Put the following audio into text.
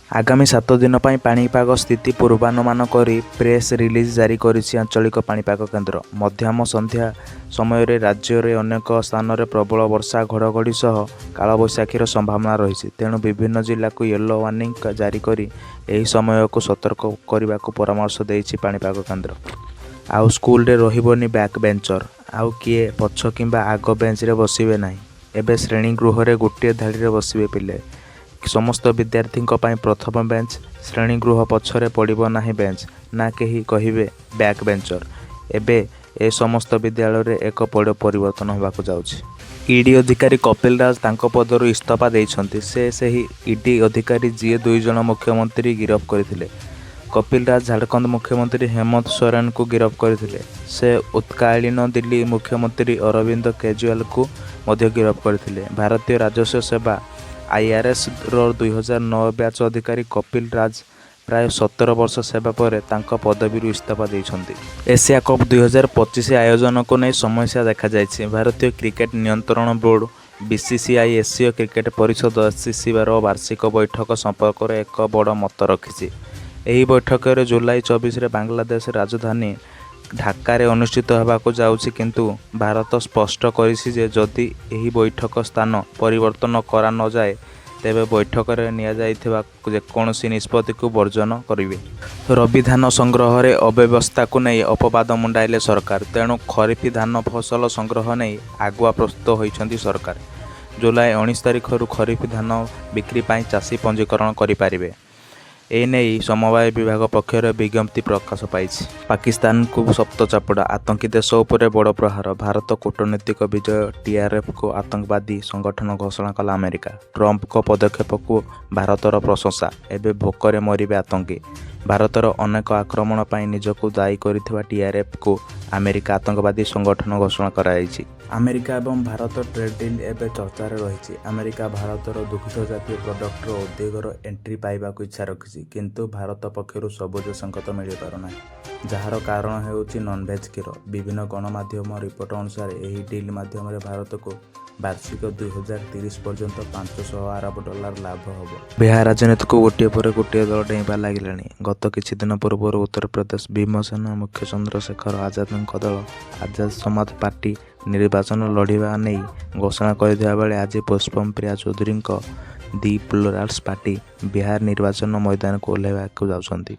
ଆଗାମୀ 7 ଦିନ ପାଇଁ ପାଣିପାଗ ସ୍ଥିତି ପୂର୍ବାନୁମାନ କରି ପ୍ରେସ ରିଲିଜ ଜାରି କରିଛି ଆଞ୍ଚଳିକ ପାଣିପାଗ କେନ୍ଦ୍ର। ମଧ୍ୟାହ୍ନ ସନ୍ଧ୍ୟା ସମୟରେ ରାଜ୍ୟରେ ଅନେକ ସ୍ଥାନରେ ପ୍ରବଳ ବର୍ଷା, ଘଡ଼ଘଡ଼ି ସହ କାଳବୈଶାଖୀର ସମ୍ଭାବନା ରହିଛି। ତେଣୁ ବିଭିନ୍ନ ଜିଲ୍ଲାକୁ ୟେଲୋ ୱାର୍ଣ୍ଣିଂ ଜାରି କରି ଏହି ସମୟକୁ ସତର୍କ କରିବାକୁ ପରାମର୍ଶ ଦେଇଛି ପାଣିପାଗ କେନ୍ଦ୍ର। ଆଉ ସ୍କୁଲରେ ରହିବନି ବ୍ୟାକ୍ ବେଞ୍ଚର। ଆଉ କିଏ ପଛ କିମ୍ବା ଆଗ ବେଞ୍ଚରେ ବସିବେ ନାହିଁ। ଏବେ ଶ୍ରେଣୀ ଗୃହରେ ଗୋଟିଏ ଧାଡ଼ିରେ ବସିବେ ପିଲେ। ସମସ୍ତ ବିଦ୍ୟାର୍ଥୀଙ୍କ ପାଇଁ ପ୍ରଥମ ବେଞ୍ଚ। ଶ୍ରେଣୀ ଗୃହ ପଛରେ ପଡ଼ିବ ନାହିଁ ବେଞ୍ଚ। ନା କେହି କହିବେ ବ୍ୟାକ୍ ବେଞ୍ଚର। ଏବେ ଏ ସମସ୍ତ ବିଦ୍ୟାଳୟରେ ଏକ ବଡ଼ ପରିବର୍ତ୍ତନ ହେବାକୁ ଯାଉଛି। ଇଡି ଅଧିକାରୀ କପିଲ ରାଜ ତାଙ୍କ ପଦରୁ ଇସ୍ତଫା ଦେଇଛନ୍ତି। ସେ ସେହି ଇଡି ଅଧିକାରୀ ଯିଏ ଦୁଇଜଣ ମୁଖ୍ୟମନ୍ତ୍ରୀ ଗିରଫ କରିଥିଲେ। କପିଲ ରାଜ ଝାଡ଼ଖଣ୍ଡ ମୁଖ୍ୟମନ୍ତ୍ରୀ ହେମନ୍ତ ସୋରେନଙ୍କୁ ଗିରଫ କରିଥିଲେ। ସେ ତତ୍କାଳୀନ ଦିଲ୍ଲୀ ମୁଖ୍ୟମନ୍ତ୍ରୀ ଅରବିନ୍ଦ କେଜରିୱାଲଙ୍କୁ ମଧ୍ୟ ଗିରଫ କରିଥିଲେ। ଭାରତୀୟ ରାଜସ୍ୱ ସେବା ଆଇଆରଏସ ର 2009 ବ୍ୟାଚ୍ ଅଧିକାରୀ କପିଲ ରାଜ ପ୍ରାୟ 17 ବର୍ଷ ସେବା ପରେ ତାଙ୍କ ପଦବୀରୁ ଇସ୍ତଫା ଦେଇଛନ୍ତି। ଏସିଆ କପ୍ 2025 ଆୟୋଜନକୁ ନେଇ ସମସ୍ୟା ଦେଖାଦେଇଛି। ଭାରତୀୟ କ୍ରିକେଟ ନିୟନ୍ତ୍ରଣ ବୋର୍ଡ ବିସିସିଆଇ ଏସୀୟ କ୍ରିକେଟ ପରିଷଦ ଏସିସିର ବାର୍ଷିକ ବୈଠକ ସମ୍ପର୍କରେ ଏକ ବଡ଼ ମତ ରଖିଛି। ଏହି ବୈଠକରେ ଜୁଲାଇ 24ରେ ବାଂଲାଦେଶର ରାଜଧାନୀ ଢାକାରେ ଅନୁଷ୍ଠିତ ହେବାକୁ ଯାଉଛି, କିନ୍ତୁ ଭାରତ ସ୍ପଷ୍ଟ କରିଛି ଯେ ଯଦି ଏହି ବୈଠକ ସ୍ଥାନ ପରିବର୍ତ୍ତନ କରା ନ ଯାଏ, ତେବେ ବୈଠକରେ ନିଆଯାଇଥିବା ଯେକୌଣସି ନିଷ୍ପତ୍ତିକୁ ବର୍ଜନ କରିବେ। ରବି ଧାନ ସଂଗ୍ରହରେ ଅବ୍ୟବସ୍ଥାକୁ ନେଇ ଅପବାଦ ମୁଣ୍ଡାଇଲେ ସରକାର। ତେଣୁ ଖରିଫ ଧାନ ଫସଲ ସଂଗ୍ରହ ନେଇ ଆଗୁଆ ପ୍ରସ୍ତୁତ ହୋଇଛନ୍ତି ସରକାର। ଜୁଲାଇ 19 ତାରିଖରୁ ଖରିଫ ଧାନ ବିକ୍ରି ପାଇଁ ଚାଷୀ ପଞ୍ଜୀକରଣ କରିପାରିବେ। ଏନେଇ ସମବାୟ ବିଭାଗ ପକ୍ଷରୁ ବିଜ୍ଞପ୍ତି ପ୍ରକାଶ ପାଇଛି। ପାକିସ୍ତାନକୁ ଶକ୍ତ ଚାପୁଡ଼ା। ଆତଙ୍କୀ ଦେଶ ଉପରେ ବଡ଼ ପ୍ରହାର। ଭାରତ କୂଟନୈତିକ ବିଜୟ। ଟିଆରଏଫକୁ ଆତଙ୍କବାଦୀ ସଂଗଠନ ଘୋଷଣା କଲା ଆମେରିକା। ଟ୍ରମ୍ପଙ୍କ ପଦକ୍ଷେପକୁ ଭାରତର ପ୍ରଶଂସା। ଏବେ ଭୋକରେ ମରିବେ ଆତଙ୍କୀ। ଭାରତର ଅନେକ ଆକ୍ରମଣ ପାଇଁ ନିଜକୁ ଦାୟୀ କରିଥିବା ଟିଆରଏଫକୁ ଆମେରିକା ଆତଙ୍କବାଦୀ ସଂଗଠନ ଘୋଷଣା କରାଯାଇଛି। ଆମେରିକା ଏବଂ ଭାରତ ଟ୍ରେଡ୍ ଡିଲ୍ ଏବେ ଚର୍ଚ୍ଚାରେ ରହିଛି। ଆମେରିକା ଭାରତର ଦୁଗ୍ଧ ଜାତୀୟ ପ୍ରଡକ୍ଟର ଉଦ୍ୟୋଗରେ ଏଣ୍ଟ୍ରି ପାଇବାକୁ ଇଚ୍ଛା ରଖିଛି। କିନ୍ତୁ ଭାରତ ପକ୍ଷରୁ ସବୁଜ ସଙ୍କେତ ମିଳିପାରୁନାହିଁ। ଯାହାର କାରଣ ହେଉଛି ନନଭେଜ୍ କ୍ଷୀର। ବିଭିନ୍ନ ଗଣମାଧ୍ୟମ ରିପୋର୍ଟ ଅନୁସାରେ ଏହି ଡିଲ୍ ମାଧ୍ୟମରେ ଭାରତକୁ ବାର୍ଷିକ 2030 ପର୍ଯ୍ୟନ୍ତ 500 ଆରବ ଡଲାର ଲାଭ ହେବ। ବିହାର ରାଜନୀତିକୁ ଗୋଟିଏ ପରେ ଗୋଟିଏ ଦଳ ଡେଇଁବାରେ ଲାଗିଲେଣି। ଗତ କିଛି ଦିନ ପୂର୍ବରୁ ଉତ୍ତରପ୍ରଦେଶ ଭୀମ ସେନା ମୁଖ୍ୟ ଚନ୍ଦ୍ରଶେଖର ଆଜାଦଙ୍କ ଦଳ ଆଜାଦ ସମାଜ ପାର୍ଟି ନିର୍ବାଚନ ଲଢ଼ିବା ନେଇ ଘୋଷଣା କରିଥିବା ବେଳେ ଆଜି ପୁଷ୍ପମ ପ୍ରିୟା ଚୌଧୁରୀଙ୍କ ଦି ପ୍ଲୁରାଲ୍ସ ପାର୍ଟି ବିହାର ନିର୍ବାଚନ ମଇଦାନକୁ ଓହ୍ଲାଇବାକୁ ଯାଉଛନ୍ତି।